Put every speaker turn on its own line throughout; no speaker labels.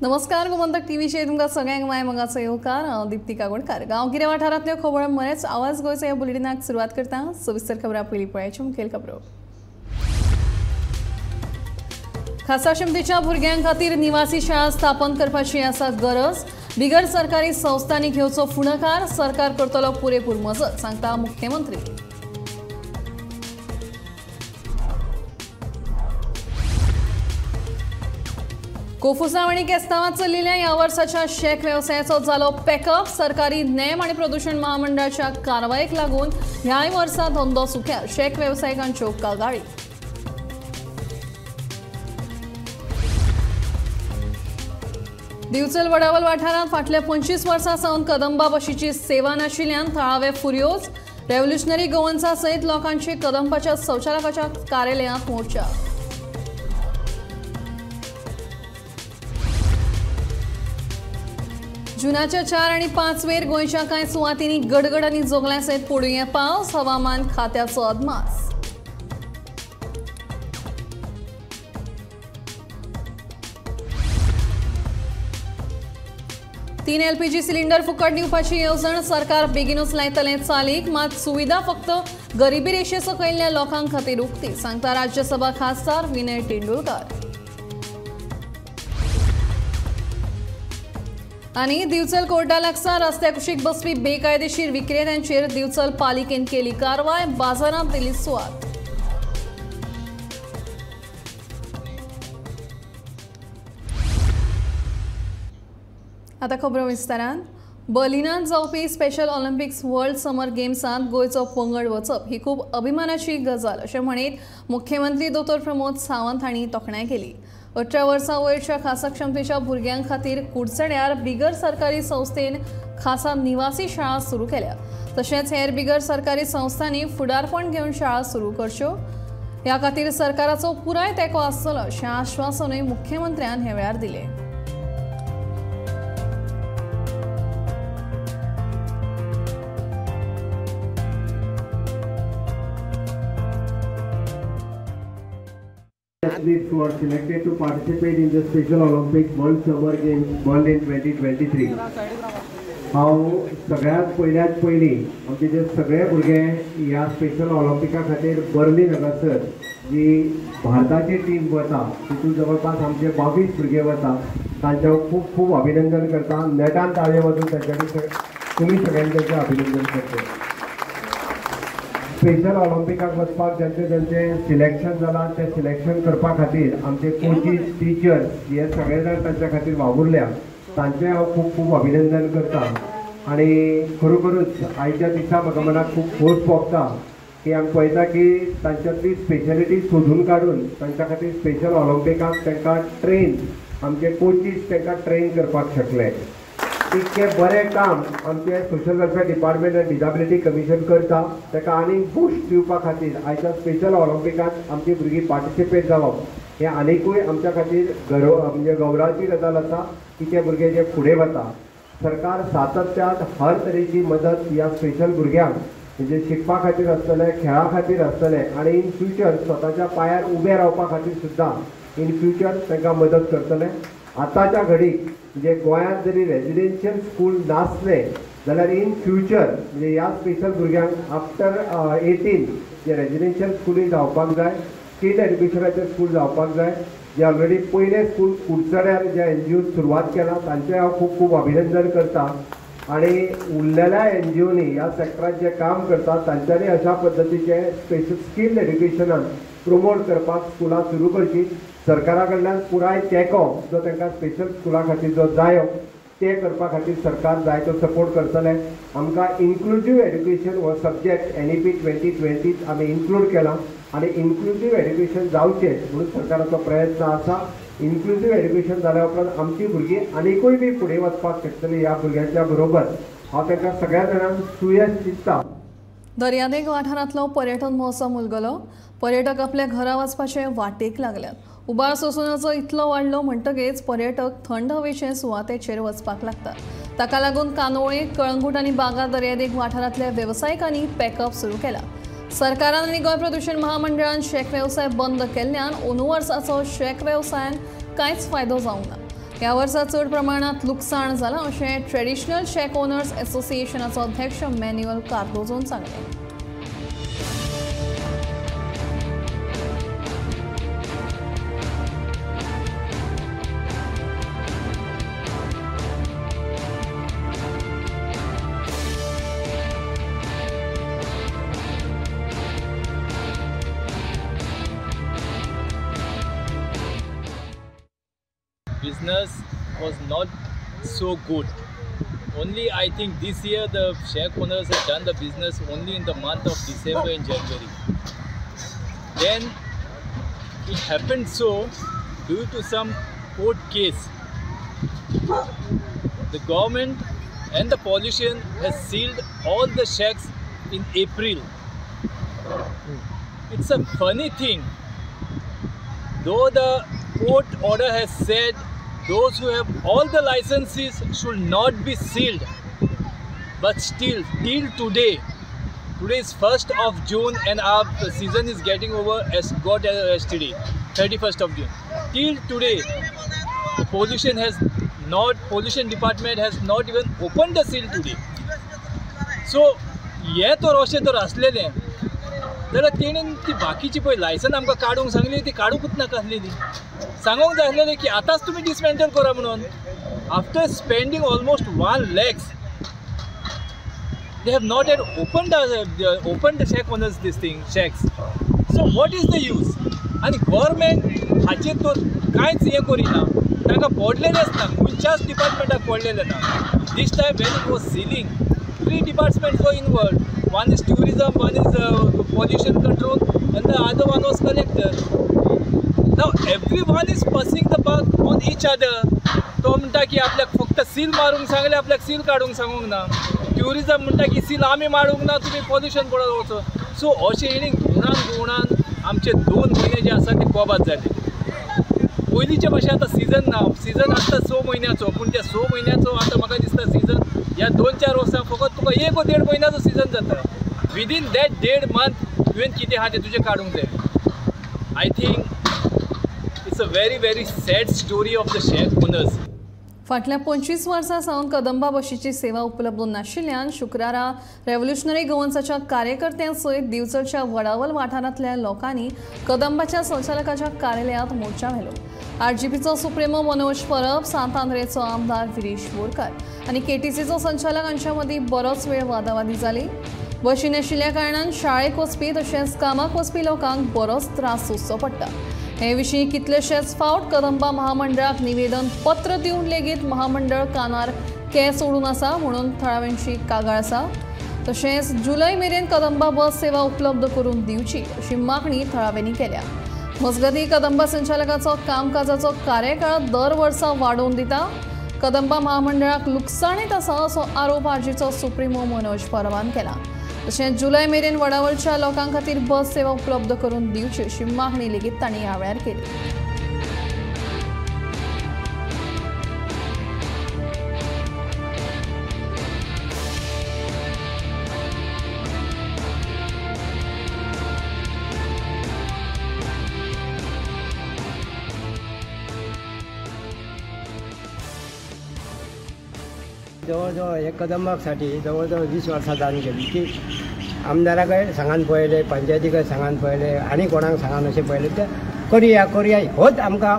नमस्कार, गोमंतक टीव्हीचेर तुमकां सगळ्यांक माय मोगाचो येवकार. हांव दीप्ती काकोडकार. गांवगिऱ्या वाठारांतल्यो खबरो मरेच आवाज गोंयचो ह्या बुलेटिनाक सुरवात करता. सविस्तर खबरां पयलीं पळयाच्यो मुखेल खबरो. खासा क्षमतेच्या भुरग्यां खातीर निवासी शाळा स्थापन करपाची आसा गरज. बिगर सरकारी संस्थांनी घेवचो फुडाकार, सरकार करतलो पुरेपूर मजत, सांगता मुख्यमंत्री. कोफुसांव आनी केस्तांवांत चलिल्ल्या ह्या वर्साच्या शेक वेवसायाचो जालो पॅकअप. सरकारी नेम आनी प्रदूशण महामंडळाच्या कारवायेक लागून ह्याय वर्सा धंदो सुक्यार. शेक वेवसायिकांच्यो कागाळी. दिवचल वडावल वाठारांत फाटल्या 25 वर्सां सावन कदंबा बशीची सेवा नाशिल्ल्यान थळावे फुर्योज. रेव्होल्युशनरी गोवन्सा सयत लोकांची कदंबाच्या संचालकाच्या कार्यालयांत मोर्चा. जुनाच्या 4 आणि 5 वेर गोंयच्या कांय सुवातींनी गडगड आनी जोगल्यां सयत पडुया पावस. हवामान खात्याचो अदमास. तीन एलपीजी सिलिंडर फुकट दिवपाची येवजण सरकार बेगीनूच लायतलें चालीक, मात सुविधा फक्त गरिबी रेशे सकयल्ल्या लोकां खातीर उक्ती, सांगता राज्यसभा खासदार विनय तेंडुलकर. आनी दिवचल कोर्टा लागसार रस्त्या कुशीक बसपी बेकायदेशीर विक्रेत्यांचेर दिवचल पालिकेन केली कारवाय. बाजारांत दिली सुवात. आतां खबरो विस्तारान. बर्लिनांत जावपी स्पेशल ऑलिम्पिक्स वर्ल्ड समर गेम्सांत गोंयचो पंगड वचप ही खूब अभिमानाची गजाल अशें म्हणीत मुख्यमंत्री दोतोर प्रमोद सावंत हांणी तोखणाय केली. 18 वर्सां वयरच्या खासा क्षमतेच्या भुरग्यां खातीर कुडचड्यार बिगर सरकारी संस्थेन खासा निवासी शाळा सुरू केल्या. तशेंच हेर बिगर सरकारी संस्थांनी फुडारपण घेवन शाळा सुरू करच्यो, ह्या खातीर सरकाराचो पुराय तेंको आसतलो अशें आश्वासनूय मुख्यमंत्र्यान ह्या वेळार दिलें.
Athletes who are selected to participate in the Special Olympics World Summer Games Berlin 2023. हांव सगळ्यात पयल्यात पयलीं आमचे जे सगळे भुरगे ह्या स्पेशल ऑलिम्पिका खातीर बर्लिन हांगासर जी भारताची टीम वता तितून जवळपास आमचे 22 भुरगे वता, तांचें हांव खूब खूब अभिनंदन करता. नेटान ताळयो वाजून तांच्यानी तुमी सगळ्यांनी तांचें अभिनंदन करता. स्पेशल ऑलिम्पिकाक वचपाक जांचे जांचे सिलेक्शन जालां तें सिलेक्शन करपा खातीर आमचे कोचीस, टिचर्स हे सगळे जाण तांच्या खातीर वावुरल्या, तांचें हांव खूब खूब अभिनंदन करता. आनी खरोखरूच आयच्या दिसा म्हाका मनाक खूब खोस भोगता की आमी पळयता की तांच्यांतली स्पेशलिटी सोदून काडून तांच्या खातीर स्पेशल ऑलिम्पिकाक तांकां ट्रेन आमचे कोचीस तांकां ट्रेन करपाक शकले. इतकें बरें काम आमचें सोशल वेलफेअर डिपार्टमेंट आनी डिजाबिलिटी कमिशन करता, ताका आनीक बूस्ट दिवपा खातीर आयच्या स्पेशल ऑलिम्पिकांत आमची भुरगीं पार्टिसिपेट जावप हें आनिकूय आमच्या खातीर गर्व म्हणजे गौरवाची गजाल आसा की ते भुरगे जे फुडें वता. सरकार सातत्यान हर तरेची मदत ह्या स्पेशल भुरग्यांक म्हणजे शिकपा खातीर आसतलें, खेळा खातीर आसतलें आनी इन फ्युचर स्वताच्या पांयार उबें रावपा खातीर सुद्दां इन फ्युचर तांकां मदत करतलें. आतांच्या घडीक म्हणजे गोंयांत जरी रेजिडेन्शियल स्कूल नासलें जाल्यार इन फ्युचर म्हणजे ह्या स्पेशल भुरग्यांक आफ्टर 18 जे रेजिडेन्शियल स्कुली जावपाक जाय, स्किल एड्युकेशनाचे स्कूल जावपाक जाय. जे ऑलरेडी पयलें स्कूल कुडचड्यार ज्या एनजीओन सुरवात केला तांचें हांव खूब खूब अभिनंदन करता. आनी उरलेल्या एनजीओनी ह्या सेक्टरांत जें काम करता तांच्यांनी अशा पद्दतीचें स्पेशल स्किल एड्युकेशनान प्रोमोट करपाक स्कुलां सुरू करचीं. सरकारा कडल्यान पुराय तेंको जो तांकां स्पेशल स्कुला खातीर जो जायो ते करपा खातीर सरकार जाय तो सपोर्ट करतलें. आमकां इन्क्लुजीव एड्युकेशन हो सब्जेक्ट NEP 2020 आमी इन्क्लूड केला आनी इन्क्लुजीव एड्युकेशन जावचें म्हणून सरकाराचो प्रयत्न आसा. इन्क्लुजीव एड्युकेशन जाल्या उपरांत आमची भुरगीं आनिकूय बी फुडें वचपाक शकतलीं ह्या भुरग्यांच्या बरोबर. हांव तांकां सगळ्या जाणांक सुयश चिंतता.
दर्यादेग वाठारांतलो पर्यटन महोत्सव मुलगलो. पर्यटक आपल्या घरा वचपाचे वाटेक लागल्यात. उबाळ सोंसण्याचो इतलो वाडलो म्हणटकीच पर्यटक थंड हवेचे सुवातेचेर वचपाक लागतात. ताका लागून कांदोळे, कळंगूट आनी बागा दर्यादेग वाठारांतल्या वेवसायिकांनी पॅकअप सुरू केला. सरकारान आनी गोंय प्रदूशण महामंडळान शेक वेवसाय बंद केल्ल्यान अंदू वर्साचो शेक वेवसायान कांयच फायदो जावंक ना. ह्या वर्सा चड प्रमाणात लुकसाण जालां अशें ट्रेडिशनल शॅक ओनर्स असोसिएशनाचो अध्यक्ष मॅन्युअल कार्दोजोन सांगलें.
Business was not so good. Only I think this year the shack owners have done the business only in the month of December and January. Then it happened so due to some court case, the government and the pollution has sealed all the shacks in April. It's a funny thing. Though the court order has said those who have all the licenses should not be sealed, but still till today, today is 1st of June and our season is getting over as got yesterday, 31st of June. Till today, the pollution department has not even opened the seal today. So, ये तर अशें तर आसलेलें जाल्यार तेणेन ती बाकीची पळय लायसन आमकां काडूंक सांगली ती काडूंकच नाका आसलेली. सांगूंक जाय आसलेलें की आतांच तुमी डिसमेंटल करा म्हणून. After spending almost 1 lakh they have not yet open the shack owners this thing shacks. So what is the use? आनी गव्हर्मेंट हाचेर तर कांयच हें करिना, तांकां पडलेलेंच ना, खंयच्याच डिपार्टमेंटाक पडलेलें ना. This time when it was sealing, 3 departments were involved. One is tourism, one is pollution control, and the other one was collector. Now everyone is passing the buck on each other. तो म्हणटा की आपल्याक फक्त seal मारूंक सांगलें, आपल्याक seal काडूंक सांगूंक ना. ट्युरिजम म्हणटा की सील आमी मारूंक ना, तुमी पॉल्युशन बोर्डार वचो. सो अशें हेणी घुंवणान घुंवणान आमचे 2 म्हयने जे आसा ते कोबाद जाले. पयलींचे भाशेन आतां सिजन ना, सिजन आसता 6 म्हयन्याचो, पूण त्या 6 म्हयन्याचो आतां म्हाका दिसता सिजन ह्या 2-4 वर्सां फकत तुका 1 वा 1.5 म्हयन्याचो सिजन जाता. विदीन that 1.5 month तुवें कितें आहा तें तुजें काडूंक जाय. I think it's a very very sad story of the shack owners.
फाटल्या 25 वर्सां सावन कदंबा बशीची सेवा उपलब्ध नाशिल्ल्यान शुक्रारा रेव्होल्युशनरी गोवन्साच्या कार्यकर्त्यां सयत दिवचलच्या वडावल वाठारांतल्या लोकांनी कदंबाच्या संचालकाच्या कार्यालयांत मोर्चा व्हेलो. आरजीपीचो सुप्रीमो मनोज परब, सांत आंद्रेचो आमदार विरीश बोरकर आनी केटीसीचो संचालक हांच्या मदीं बरोच वेळ वादावादी जाली. बशी नाशिल्ल्या कारणान शाळेक वचपी तशेंच कामाक वचपी लोकांक बरोच त्रास सोंसचो पडटा. हे विशीं कितलेशेच फावट कदंबा महामंडळाक निवेदन पत्र दिवन लेगीत महामंडळ कानार केंस ओडून आसा म्हणून थळाव्यांची कागाळ आसा. तशेंच जुलय मेरेन कदंबा बस सेवा उपलब्ध करून दिवची अशी मागणी थळाव्यांनी केल्या. मजगतीं कदंबा संचालकाचो कामकाजाचो कार्यकाळ दर वर्सा वाडोवन दिता. कदंबा महामंडळाक लुकसाणीत आसा असो आरोप आरजीचो सुप्रीमो मनोज परबान केला. तशेंच जुलय मेरेन वडावलच्या लोकां खातीर बस सेवा उपलब्ध करून दिवची अशी मागणी लेगीत तांणी ह्या वेळार केली.
जवळजवळ हे कदंबासाठी जवळजवळ 20 वर्सां जावन गेली की आमदारा कडेन सांगान पळयलें, पंचायती कडेन सांगान पळयलें आनी कोणाक सांगान अशें पळयलें ते करुया करुया होच आमकां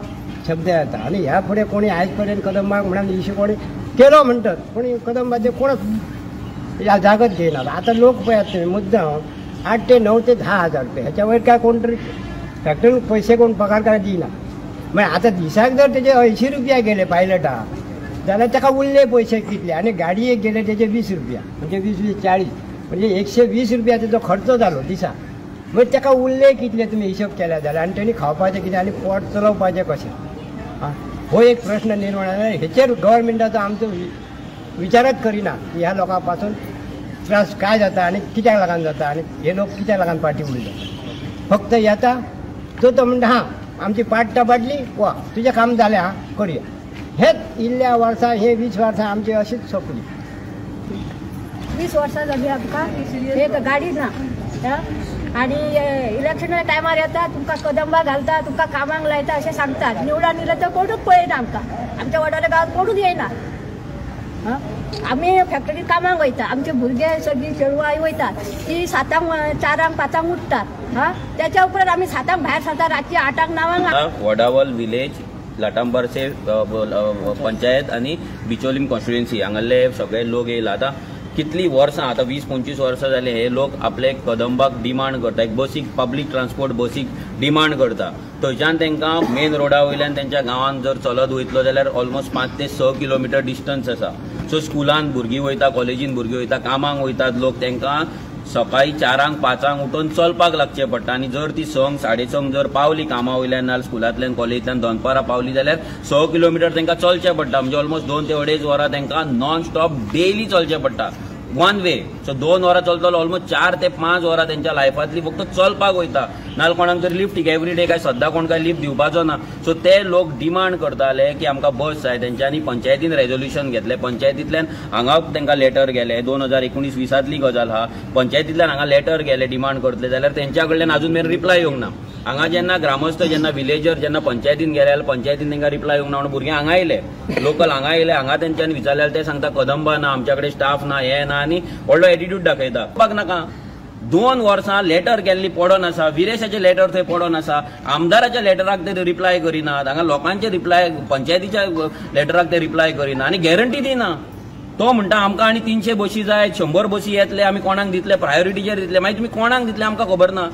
शब्द येता. आनी ह्या फुडें कोणी आयज पर्यंत कदंबाक म्हणून इशू कोणी केलो म्हणटात, पूण कदंबाचें कोणच ह्या जागत घेयना. आतां लोक पळयात तुमी मुद्दाम 8 ते 9 ते 10 हजार रुपया ह्याच्या वयर काय कोण तरी फॅक्टरीन पयशे कोण पगार काय दिना. मागीर आतां दिसाक जर तेजे 80 रुपया गेले पायलटाक जाल्यार ताका उरले पयशे कितले, आनी गाडयेक गेले तेजे 20 रुपया, म्हणजे 20 20 40, म्हणजे 120 रुपया तेजो खर्च जालो दिसाक. मागीर ताका उरले कितले तुमी हिशोब केल्या जाल्यार, आनी तेणी खावपाचें कितें आनी पोट चलोवपाचें कशें, हो एक प्रश्न निर्माण जाला. हेचेर गव्हर्मेंटाचो आमचो विचारच करिना की ह्या लोकां पासून त्रास काय जाता आनी कित्याक लागून जाता आनी हे लोक कित्याक लागून फाटीं उरले. फक्त येता तो म्हणटा हां आमची पाट बाटली वा तुजें काम जालें हां करुया. हेच इल्ल्या वर्सां हे 20 वर्सां आमची अशीच सोंपली.
20 वर्सां जाली आमकां एक गाडी ना, आनी इलेक्शना टायमार येता तुमकां कदंबा घालता, तुमकां कामांक लायता अशें सांगतात. निवडून दिले तर कोणूच पळयना आमकां, आमच्या वडावले गांवांत कोणूच येयना. आमी फॅक्टरीत कामाक वयता, आमचे भुरगे सगळीं चेडवां वयतात, ती 7, 4, 5 उठतात. हा, त्याच्या उपरांत आमी 7 भायर सरता, रातची 8, 9.
वडावल विलेज, लाटांबारसे पंचायत आनी बिचोलीम कॉन्स्टिट्युएन्सी हांगासरले सगळे लोक येयला. आतां कितली वर्सां, आतां 20-25 वर्सां जाली हे लोक आपले कदंबाक डिमांड करता, एक बसीक, पब्लीक ट्रान्सपोर्ट बसीक डिमांड करता. थंयच्यान तांकां मेन रोडा वयल्यान तेंच्या गांवांत जर चलत वयतलो जाल्यार ऑलमोस्ट 5 ते 6 किलोमिटर डिस्टन्स आसा. सो स्कुलान भुरगीं वयता, कॉलेजीन भुरगीं वयता, कामांक वयतात लोक, तांकां सकाळी 4, 5 उठून चलपाक लागचें पडटा. आनी जर ती 6, 6:30 जर पावली कामा वयल्यान नाल्यार स्कुलांतल्यान कॉलेजींतल्यान दनपारां पावली जाल्यार 6 किलोमिटर तांकां चलचें पडटा. म्हणजे ऑलमोस्ट 2 ते 2.5 वरां तांकां नॉन स्टॉप डेली चलचें पडटा, वन वे. सो 2 वरां चलतलो, ऑलमोस्ट 4 ते 5 वरां तेंच्या लायफांतली फक्त चलपाक वयता. नाल्यार कोणाक तरी लिफ्ट एवरी डे काय सद्दां कोण काय लिफ्ट दिवपाचो ना. सो ते लोक डिमांड करताले की आमकां बस जाय. तेंच्यांनी पंचायतीन रेजोल्युशन घेतलें, पंचायतींतल्यान हांगा तांकां लेटर गेले, 2019-20 गजाल आहा. पंचायतींतल्यान हांगा लेटर गेले डिमांड करतले जाल्यार तेंच्या कडल्यान अजून मेरेन रिप्लाय येवंक ना. हांगा जेन्ना ग्रामस्थ, जेन्ना विलेजर जेन्ना पंचायतीन गेले जाल्यार पंचायतीन तांकां रिप्लाय येवंक ना म्हणून भुरगे हांगा येयले, लोकल हांगा येयले. हांगा तेंच्यांनी विचारले जाल्यार ते सांगता कदंबा ना, आमच्या कडेन स्टाफ ना, हें ना, आनी व्हडलो एटिट्यूड दाखयता. नाका 2 वर्सां लेटर केल्ली पडोन आसा, विरेशाचें लेटर थंय पडोन आसा, आमदाराच्या लेटराक ते रिप्लाय करिनात, हांगा लोकांचे रिप्लाय, पंचायतीच्या लेटराक ते रिप्लाय करिना आनी गॅरंटी दिना. तो म्हणटा आमकां आनी 300 बशी जाय, 100 बशी येतले, आमी कोणाक दितले, प्रायोरिटीचेर दितले. मागीर तुमी कोणाक दितले आमकां खबर ना.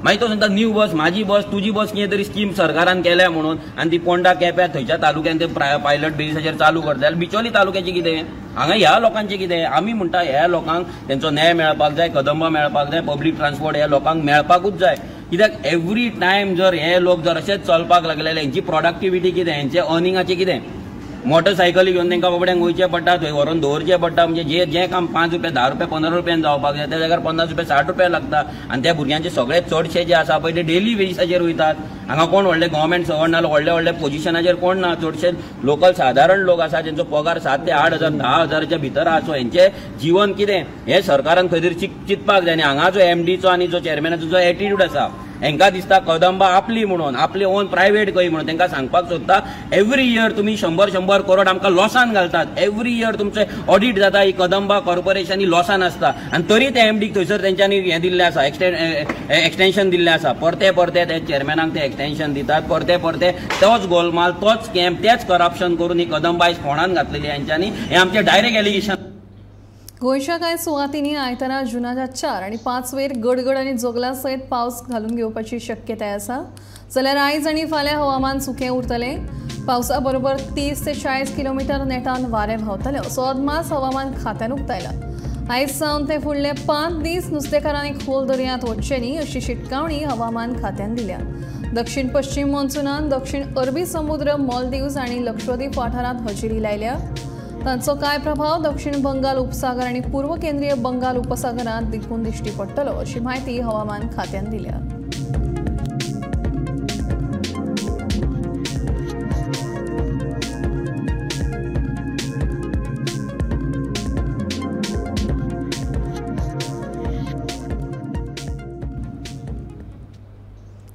मागीर तो सांगता न्यू बस, म्हाजी बस, तुजी बस, कितें तरी स्कीम सरकारान केल्या म्हणून, आनी ती पोंडा केप्या थंयच्या तालुक्यान ते पायलट बेजीसाचेर चालू करता. जाल्यार बिचोली तालुक्याचें कितें, हांगा ह्या लोकांचें कितें? आमी म्हणटा ह्या लोकांक तेंचो न्याय मेळपाक जाय, कदंबा मेळपाक जाय, पब्लीक ट्रान्सपोर्ट ह्या लोकांक मेळपाकूच जाय. कित्याक एवरी टायम जर हे लोक जर अशेंच चलपाक लागले जाल्यार हेंची प्रोडक्टिविटी कितें, हेंचें अर्निंगाचें कितें? मोटरसायकली घेवन तांकां बाबड्यांक वयचें पडटा, थंय व्हरोन दवरचें पडटा. म्हणजे जे जें काम 5 रुपया, 10 रुपया, 15 रुपयान जावपाक जाय त्या जाग्यार 50 रुपया, 60 रुपया लागता. आनी त्या भुरग्यांचे सगळे चडशे जे आसा पळय ते डेली बेजिसाचेर वयतात. हांगा कोण व्हडले गव्हर्मेंट सर्वंट ना, व्हडले व्हडले पोजिशनाचेर कोण ना, चडशे लोकल सादारण लोक आसा जेंचो पगार 7 ते 8 हजार, 10 हजाराच्या भितर आसा. सो हेंचें जिवन कितें हें सरकारान खंय तरी चिंतपाक जाय. आनी हांगा जो एमडीचो आनी जो चेअरमॅनाचो जो एटिट्यूड आसा, हेंकां दिसता कदंबा आपली म्हणून, आपली ओन प्रायवेट खंय म्हणून. तांकां सांगपाक सोदता एवरी इयर तुमी 100-100 करोड आमकां लॉसान घालतात, एवरी इयर तुमचें ऑडिट जाता, ही कदंबा कॉर्पोरेशन ही लॉसान आसता. आनी तरी ते एमडीक थंयसर तेंच्यांनी हें दिल्लें आसा, एक्सटेंशन दिल्लें आसा. परते परते ते चेअरमॅनाक ते एक्सटेंशन दितात, परते परते तोच गोलमाल, तोच स्कॅम, तेच करप्शन करून ही कदंबा आयज फोंडान घातलेली हेंच्यांनी. हें आमचें डायरेक्ट एलिगेशन.
गोंयच्या कांय सुवातींनी आयतारा जुनाच्या 4 आनी 5 वयर गडगड आनी जोगला सयत पावस घालून घेवपाची शक्यताय आसा. जाल्यार आयज आनी फाल्यां हवामान सुकें उरतलें. पावसा बरोबर 30 ते 40 किलोमिटर नेटान वारें व्हांवतलें असो अदमास हवामान खात्यान उक्तायला. आयज सावन ते फुडले 5 दीस नुस्तेकारांनी खोल दर्यांत वचचें न्ही अशी शिटकावणी हवामान खात्यान दिल्या. दक्षिण पश्चिम मॉन्सूनान दक्षिण अरबी समुद्र, मालदीव्स आनी लक्षद्वीप वाठारांत हजेरी लायल्या. तांचो कांय प्रभाव दक्षिण बंगाल उपसागर आनी पूर्व केंद्रीय बंगाल उपसागरांत देखून दिश्टी पडटलो अशी म्हायती हवामान खात्यान दिल्या.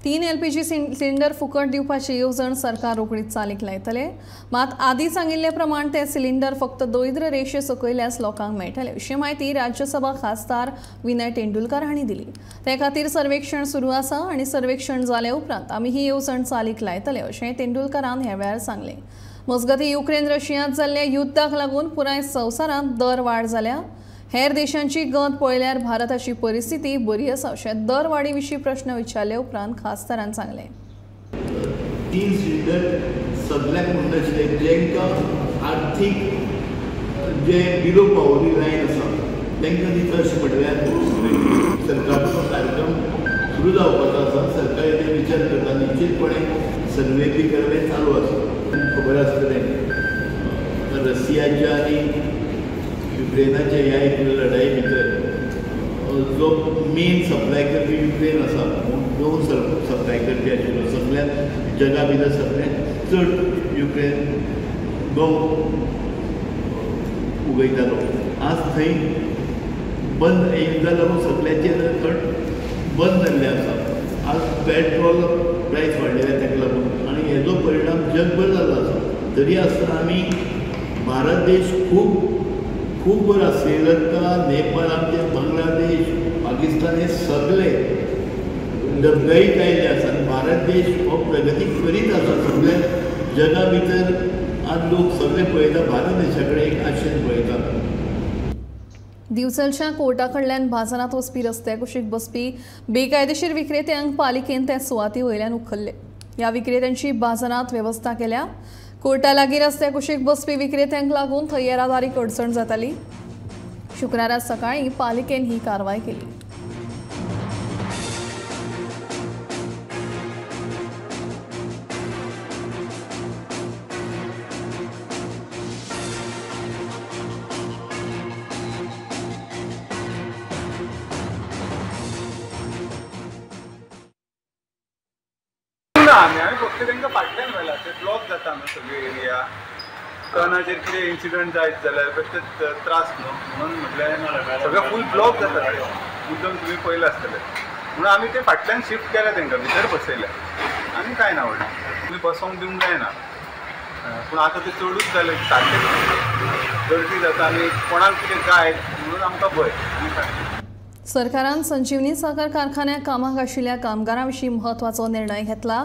तीन एलपीजी सिलिंडर फुकट दिवपाची येवजण सरकार रोखडीच चालीक लायतले. मात आदी सांगिल्ले प्रमाण ते सिलिंडर फक्त दरिद्र रेशे सकयल्याच लोकांक मेळटले अशी म्हायती राज्यसभा खासदार विनय तेंडुलकर हांणी दिली. ते खातीर सर्वेक्षण सुरू आसा आनी सर्वेक्षण जाले उपरांत आमी ही येवजण चालीक लायतले अशें तेंडुलकरान ह्या वेळार सांगलें. मजगतीं युक्रेन रशियांत जाल्ल्या युद्धाक लागून पुराय संवसारांत दर वाड जाल्या. हेर देशांची गत पळयल्यार भारताची परिस्थिती बरी आसा अशें दरवाडी विशीं प्रश्न विचारले उपरांत खासदारान सांगलें.
3 सिलिंडर सगळ्यांक म्हणनाशिल्ले, जांकां आर्थीक जे बिलो पॉवर्टी लायन आसा तांकां दिता अशें म्हटल्यार सरकारचो कार्यक्रम सुरू जावपाचो आसा. सरकार हेजेर विचार करता, निश्चितपणे सर्वे बी करप चालू आसा. खबर आसतलें रशियाच्या आनी युक्रेनाच्या ह्या एक लढाई भितर जो मेन सप्लाय करपी युक्रेन आसा, गंव सप्लाय करपी आशिल्लो सगळ्यात जगा भितर सगळ्यात चड युक्रेन गंव उगयतालो. आज थंय बंद युद्धा लागून सगळ्याचेर थंड बंद जाल्लें आसा. आज पेट्रोल प्रायस वाडलेलें ताका लागून आनी हेजो परिणाम जगभर जाल्लो आसा. तरी आसतना आमी भारत देश खूब खूब बरो आसा. श्रीलंका, नेपाळ, आमचे बांगलादेश, पाकिस्तान हे सगळे डगडगीत आयिल्ले आसा आनी भारत देश हो प्रगती करीत आसा. सगळे जगा भितर आज लोक सगळे पळयता, भारत देशा कडेन एक आशेन पळयता.
दिवचलच्या कोर्टा कडल्यान बाजारांत वचपी रस्त्या कुशीक बसपी बेकायदेशीर विक्रेत्यांक पालिकेन त्या सुवाती वयल्यान उखल्ले. ह्या विक्रेत्यांची बाजारांत वेवस्था केल्या. कोर्टा लागीं रस्त्या कुशीक बसपी विक्रेत्यांक लागून थंय येरादारीक अडचण जाताली. शुक्रारा सकाळीं पालिकेन ही कारवाय केली.
आमी आमी फक्त तांकां फाटल्यान व्हेला, ते ब्लॉक जाता न्हू सगळी एरिया. टर्नाचेर कितें इन्सिडंट जायत जाल्यार बेश्टे त्रास न्हू, म्हणून म्हटलें सगळें फूल ब्लॉक जाता ते मुद्दम तुमी पळयलां आसतलें. म्हणून आमी ते फाटल्यान शिफ्ट केले, तांकां भितर बसयले आनी कांय ना व्हडलें. तुमी बसोंक दिवंक जायना, पूण आतां ते चडूच जालें, सारकें गर्दी जाता आनी कोणाक कितें जायत म्हणून आमकां भंय आनी कांय.
सरकारान संजीवनी साखर कारखान्याक कामाक आशिल्ल्या कामगारां विशीं म्हत्वाचो निर्णय घेतला.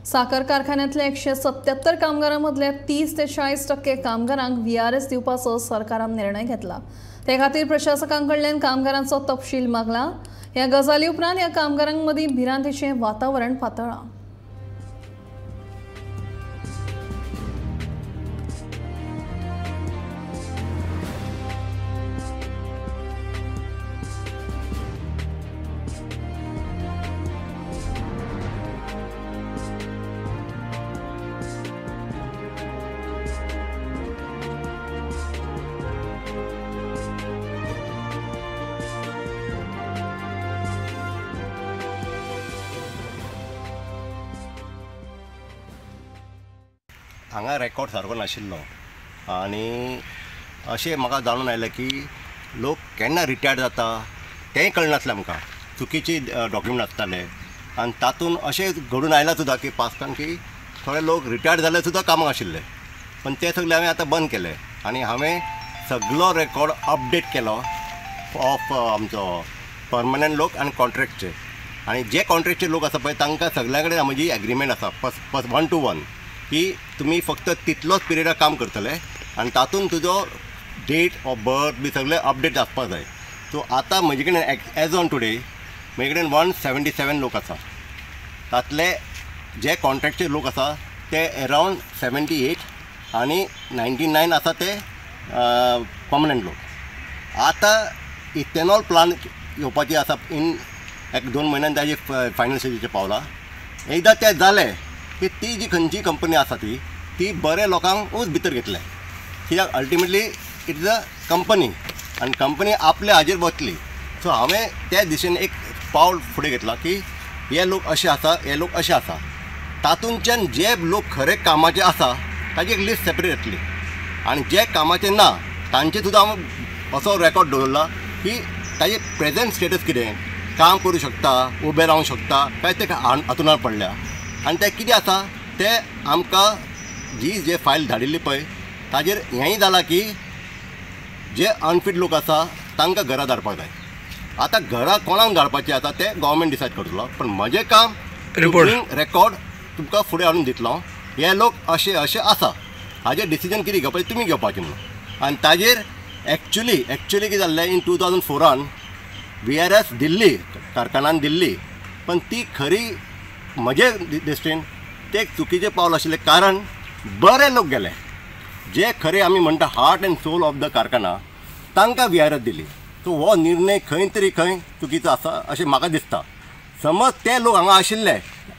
साखर कारखान्यांतल्या 177 कामगारां मदल्या 30 ते 40% कामगारांक व्हीआरएस दिवपाचो सरकारान निर्णय घेतला. ते खातीर प्रशासकां कडल्यान कामगारांचो तपशील मागला. ह्या गजाली उपरांत ह्या कामगारां मदीं भिरांतेचें वातावरण पातळ्ळां.
हांगा रेकॉर्ड सारको नाशिल्लो आनी अशें म्हाका जाणून आयलें की लोक केन्ना रिटायर्ड जाता तेंय कळनासलें आमकां. चुकीचे डॉक्युमेंट आसताले आनी तातूंत अशें घडून आयलां सुद्दां की पास्तान की थोडे लोक रिटायर्ड जाले सुद्दां कामाक आशिल्ले, पण ते सगळे हांवें आतां बंद केले आनी हांवें सगळो रेकॉर्ड अपडेट केलो ऑफ आमचो परमनंट लोक आनी कॉन्ट्रॅक्टचे. आनी जे कॉन्ट्रॅक्टचे लोक आसा पळय तांकां सगळ्यां कडेन म्हजी एग्रीमेंट आसा पस 1 to 1 की तुमी फक्त तितलोच पिरियडाक काम करतले आनी तातूंत तुजो डेट ऑफ बर्थ बी सगळें अपडेट आसपाक जाय. सो आतां म्हजे कडेन एज ऑन टुडे म्हजे कडेन 177 लोक आसा. तातले जे कॉन्ट्रॅक्टचे लोक आसा ते अरावंड 78 आनी 99 आसा ते पर्मनंट लोक. आतां इथेनॉल प्लांट येवपाची आसा इन 1-2 म्हयन्यान ताजे फायनल स्टेजीचेर पावला. एकदां तें जालें की ती जी खंयची कंपनी आसा ती ती बऱ्या लोकांकूच भितर घेतले, कित्याक ultimately it is a company आनी कंपनी आपल्या हाजेर वतली. सो हांवें त्या दिशेन एक पावल फुडें घेतलां की हे लोक अशे आसा, हे लोक अशे आसा, तातूंतल्यान जे लोक खरे कामाचे आसा ताजी एक लिस्ट सेपरेट येतली आनी जे कामाचे ना तांचे सुद्दां हांव असो रेकॉर्ड दवरला की ताजे प्रेजेंट स्टेटस कितें, काम करूं शकता, उबें रावंक शकता काय ते हातुणार पडल्या आनी तें कितें आसा तें आमकां जी जे फायल धाडिल्ली पळय ताजेर हेंय जालां की जे अनफीट लोक आसा तांकां घरा धाडपाक जाय. आतां घरा कोणाक धाडपाचें आसा तें गव्हर्मेंट डिसायड करतलो, पण म्हजें काम रेकॉर्ड तुमकां फुडें हाडून दितलो हे लोक अशे अशे आसा, हाजेर डिसिजन कितें घेवपाचें तुमी घेवपाचें म्हणून. आनी ताजेर एक्चुली कितें जाल्लें इन 2004 VRS दिल्ली कारखान्यान दिल्ली, पण ती खरी म्हजे दृश्टीन ते एक चुकीचें पावल आशिल्लें, कारण बरे लोक गेले जे खरे आमी म्हणटा heart and soul of the कारखाना तांकां VRS दिली. सो हो निर्णय खंय तरी खंय चुकीचो आसा अशें म्हाका दिसता. समज ते लोक हांगा आशिल्ले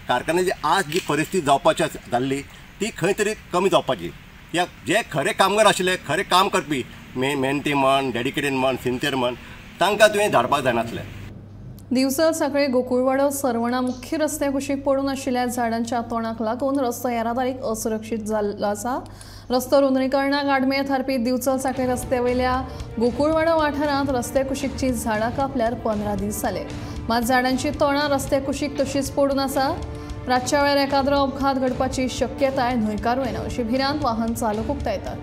कारखान्याची आज जी परिस्थिती जावपाची जाल्ली ती खंय तरी कमी जावपाची. कित्याक जे खरे कामगार आशिल्ले, खरे काम करपी मेहनती म्हण, डेडिकेटेड म्हण, सिन्सियर म्हण, तांकां तुवें धाडपाक जायनासलें.
दिवचल सांखळे गोकुळवाडो सरवणा मुख्य रस्त्या कुशीक पडून आशिल्ल्या झाडांच्या तोंडाक लागून रस्तो येरादारीक असुरक्षीत जाल्लो आसा. रस्तो रुंदीकरणाक आडमेळ थारपी दिवचल सांखळे रस्त्या वयल्या गोकुळवाडो वाठारांत रस्त्या कुशीकची झाडां कापल्यार 15 दीस जाले. मात झाडांची तणां रस्त्या कुशीक तशीच पडून आसा. रातच्या वेळार एकाद्रो अपघात घडपाची शक्यताय न्हयकारूं येना अशी भिरांत वाहन चालक उक्तायतात.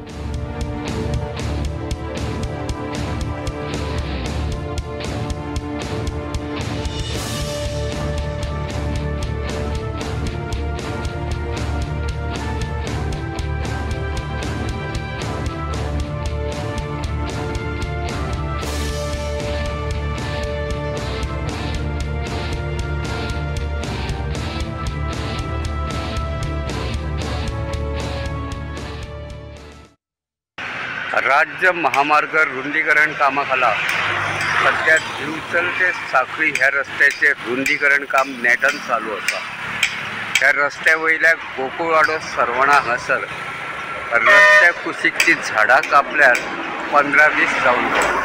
राज्य महामार्ग रुंदीकरण कामाखाला सध्या दिवचल ते सांखळी ह्या रस्त्याचे रुंदीकरण काम नेटान चालू आसा. ह्या रस्त्या वयल्या गोकुळवाडो सर्वणा हांगासर रस्त्या कुशीकची झाडां कापल्यार 15-20 जावन गेली,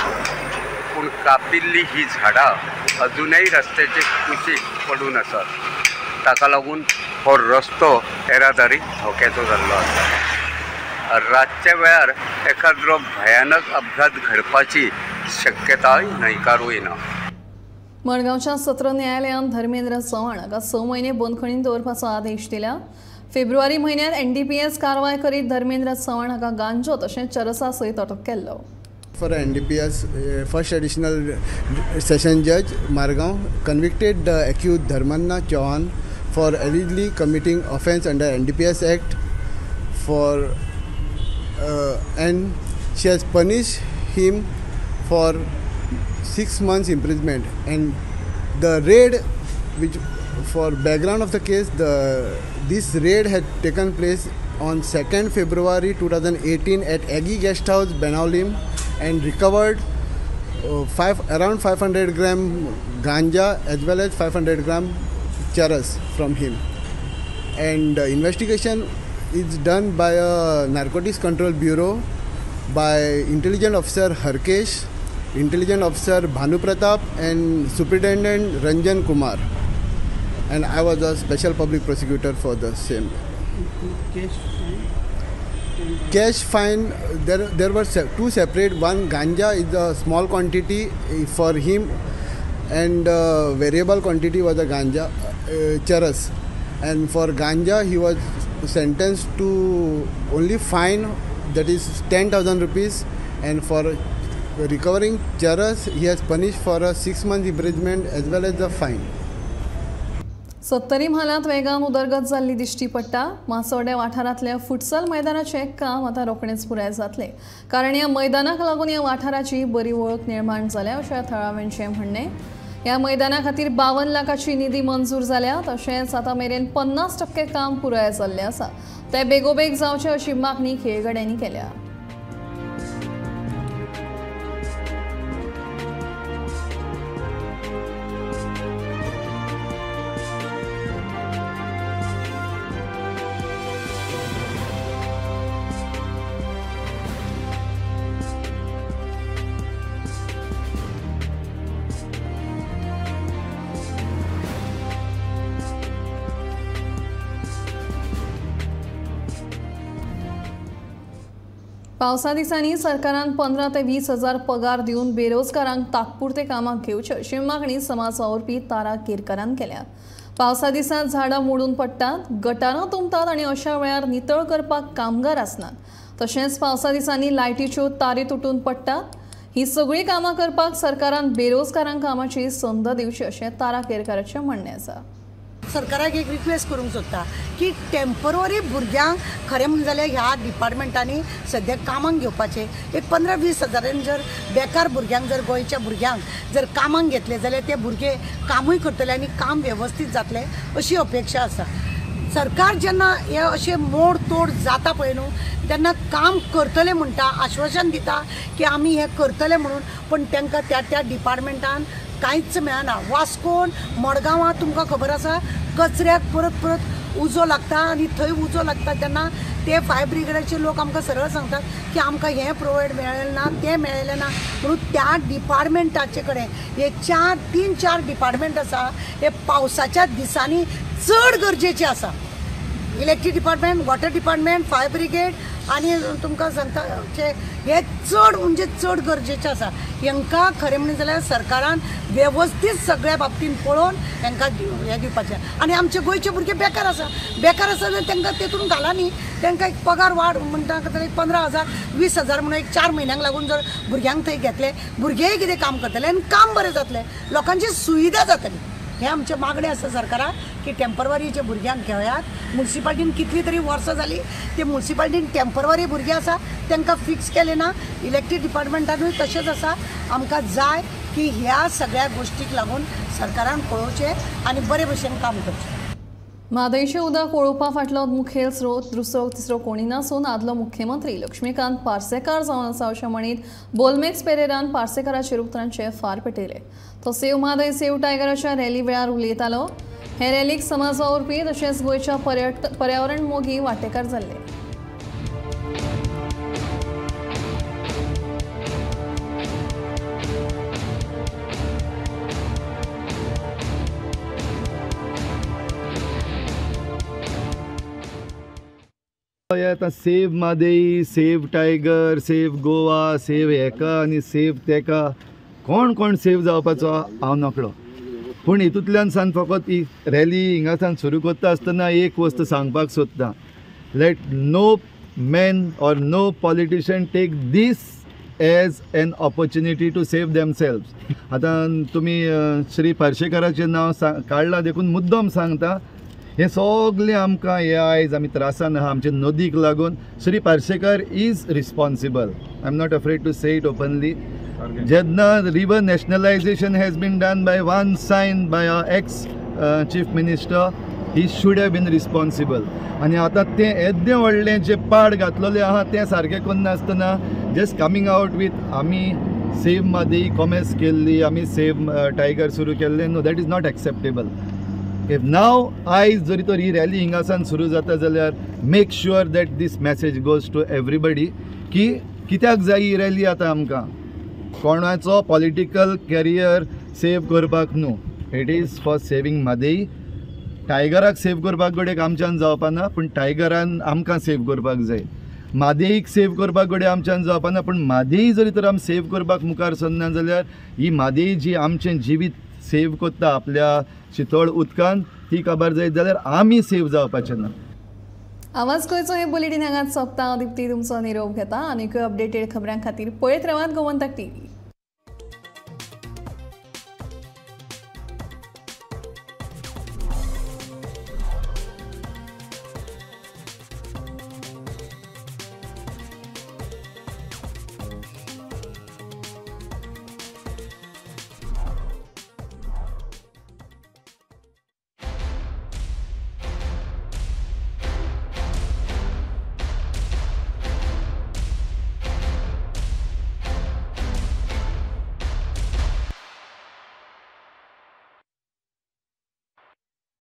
पूण कापिल्ली ही झाडां अजुनय रस्त्याचे कुशीक पडून आसात. ताका लागून हो रस्तो येरादारीक धोक्याचो जाल्लो आसा. रातच्या वेळार एखाद्रो भयानक अपघात घडपाची शक्यताय न्हयकारूं येना.
मडगांवच्या सत्र न्यायालयान धर्मेंद्र चव्हाण हाका 6 म्हयने बंदखणींत दवरपाचो आदेश दिला. फेब्रुवारी म्हयन्यांत एनडीपीएस कारवाय करीत धर्मेंद्र चव्हाण हाका गांजो तशेंच चरसा सयत अटक केल्लो.
For NDPS, first additional session judge Margao convicted the accused Dharmanna Chauhan for allegedly committing offence under NDPS Act for and she has punished him for 6 months imprisonment. And the raid, which for background of the case, this raid had taken place on 2nd February 2018 at Aggie Guest House, Benaulim, and recovered around 500 gram ganja as well as 500 gram charas from him. And investigation is done by a Narcotics Control Bureau by Intelligence Officer Harkesh, Intelligence Officer Bhanu Pratap and Superintendent Ranjan Kumar. And I was a special public prosecutor for the same. Cash fine, there were two separate. One ganja is a small quantity for him and variable quantity was a ganja, charas. And for ganja he was sentenced to only fine, that is 10,000 rupees, and for recovering charas he has punished for a 6 month imprisonment as well as the fine.
Sattari म्हालांत वेगान उदरगत जाल्ली दिश्टी पडटा. मासोड्या वाठारांतल्या futsal मैदानाचें काम आतां रोखडेंच पुराय जातलें, कारण ह्या मैदानाक लागून ह्या वाठाराची बरी वळख निर्माण जाल्या अशें थळाव्यांचें म्हणणें. ह्या मैदाना खातीर 52 लाखाची निधी मंजूर जाल्या, तशेंच आतां मेरेन 50% काम पुराय जाल्लें आसा. तें बेगोबेग जावचें अशी मागणी खेळगड्यांनी केल्या. पावसा दिसांनी सरकारान 15 ते 20 हजार पगार दिवन बेरोजगारांक तात्पुरते कामाक घेवचे अशी मागणी समाज वावुरपी तारा केरकरान केल्या. पावसा दिसांत झाडां मोडून पडटात, गटारां तुंबतात आनी अशा वेळार नितळ करपाक कामगार आसनात. तशेंच पावसा दिसांनी लायटीच्यो तारी तुटून पडटात. ही सगळीं कामां करपाक सरकारान बेरोजगारांक कामाची संद दिवची अशें तारा केरकराचें म्हणणें आसा.
सरकाराक एक रिक्वेस्ट करूंक सोदता की टेम्पररी भुरग्यांक खरें म्हणून जाल्यार ह्या डिपार्टमेंटांनी सद्याक कामाक घेवपाचें. एक 15-20 हजारान जर बेकार भुरग्यांक जर गोंयच्या भुरग्यांक जर कामाक घेतले जाल्यार ते भुरगे कामूय करतले आनी काम वेवस्थीत जातलें अशी अपेक्षा आसा. सरकार जेन्ना हे अशें मोड तोड जाता पळय न्हू तेन्ना काम करतले म्हणटा, आश्वासन दिता की आमी हें करतले म्हणून, पण तांकां त्या त्या डिपार्टमेंटान कांयच मेळना. वास्कोन मडगांवां तुमकां खबर आसा कचऱ्याक परत परत उजो लागता आनी थंय उजो लागता तेन्ना ते फायर ब्रिगेडाचे लोक आमकां सरळ सांगतात की आमकां हें प्रोवायड मेळ्ळें ना, तें मेळ्ळें ना म्हणून त्या डिपार्टमेंटाचे कडेन हे 3-4 डिपार्टमेंट आसा हे पावसाच्या दिसांनी चड गरजेचे आसा. Electric department, water department, fire brigade आनी तुमकां सांगता हे चड म्हणजे चड गरजेचें आसा. हेंकां खरें म्हणलें जाल्यार सरकारान वेवस्थीत सगळ्या बाबतीन पळोवन हेंकां हें दिवपाचें. आनी आमचे गोंयचे भुरगे बेकार आसा, बेकार आसा जाल्यार तांकां तेतून घाला न्ही, तांकां एक पगार वाड म्हणटा एक 15,000 20,000 म्हणून एक 4 म्हयन्यांक लागून जर भुरग्यांक थंय घेतले, भुरगेय कितें काम करतले आनी काम बरें जातलें, लोकांची सुविधा जातली. हें आमचें मागणें आसा सरकाराक की टेम्पररीचे भुरग्यांक घेयात. मुन्सिपाल्टीन कितलीं तरी वर्सां जालीं ते मुन्सिपाल्टीन टेम्पररी भुरगे आसा तांकां फिक्स केलें ना. इलेक्ट्रीक डिपार्टमेंटानूय तशेंच आसा. आमकां जाय की ह्या सगळ्या गोश्टीक लागून सरकारान पळोवचें आनी बरे भशेन काम करचें.
म्हादयचें उदक वळोवपा फाटलो मुखेल स्रोत दुसरो तिसरो कोणी नासून आदलो मुख्यमंत्री लक्ष्मीकांत पार्सेकार जावन आसा अशें म्हणीत बोलमेक्स पेरेरान पार्सेकाराचेर उतरांचे फार पेटयले. तो सेव म्हादय सेव टायगराच्या रॅली वेळार उलयतालो. हे रॅलीक समाज वावुरपी तशेंच गोंयच्या पर्यावरण मोगी वांटेकार जाल्ले.
आतां save Mhadei, save tiger, save Goa, save हेका आनी सेव तेका, कोण कोण सेव जावपाचो हांव नकळो. पूण हितूंतल्यान सान फकत ही रॅली हिंगासान सुरू करता आसतना एक वस्त सांगपाक सोदता, let no man or no politician take this as an opportunity to save themselves. आतां तुमी श्री पार्सेकाराचें नांव काडलां देखून मुद्दम सांगता, हें सगळें आमकां हे आयज आमी त्रासान आहा आमचे नदीक लागून Shri Parsekar is responsible. I am not afraid to say it openly. जेन्ना river nationalisation has been done by one sign by a ex chief minister, he should have been responsible. आनी आतां तें येदें व्हडलें जें पाड घातलेलें आहा तें सारकें करनासतना जस्ट कमींग आवट वीथ आमी सेव म्हादय कॉमर्स केल्ली, आमी सेव टायगर सुरू केल्लें, no, that is not acceptable. If now आयज जरी तर ही रॅली हिंगासान सुरू जाता जाल्यार make sure that this message goes to everybody की कित्याक जाय ही रॅली आतां आमकां, कोणाचो पॉलिटिकल कॅरियर सेव करपाक न्हू, it is for saving Mhadei. टायगराक save करपाक घडयेक आमच्यान जावपा ना, पूण टायगरान आमकां सेव करपाक जाय. म्हादयीक सेव करपाक घडये आमच्यान जावपा ना, पूण म्हादय जरी तर आमी सेव करपाक मुखार सरना जाल्यार ही म्हादय जी आमचें जिवीत सेव करता आपल्या शितळ उदकान ती काबार जायत जाल्यार आमी सेव जावपाचें ना.
आवाज गोंयचो हे बुलेटीन हांगाच सोंपता. हांव दिप्ती तुमचो निरोप घेता. आनीकय अपडेटेड खबरां खातीर पळयत रावात गोमंतक टीव्ही.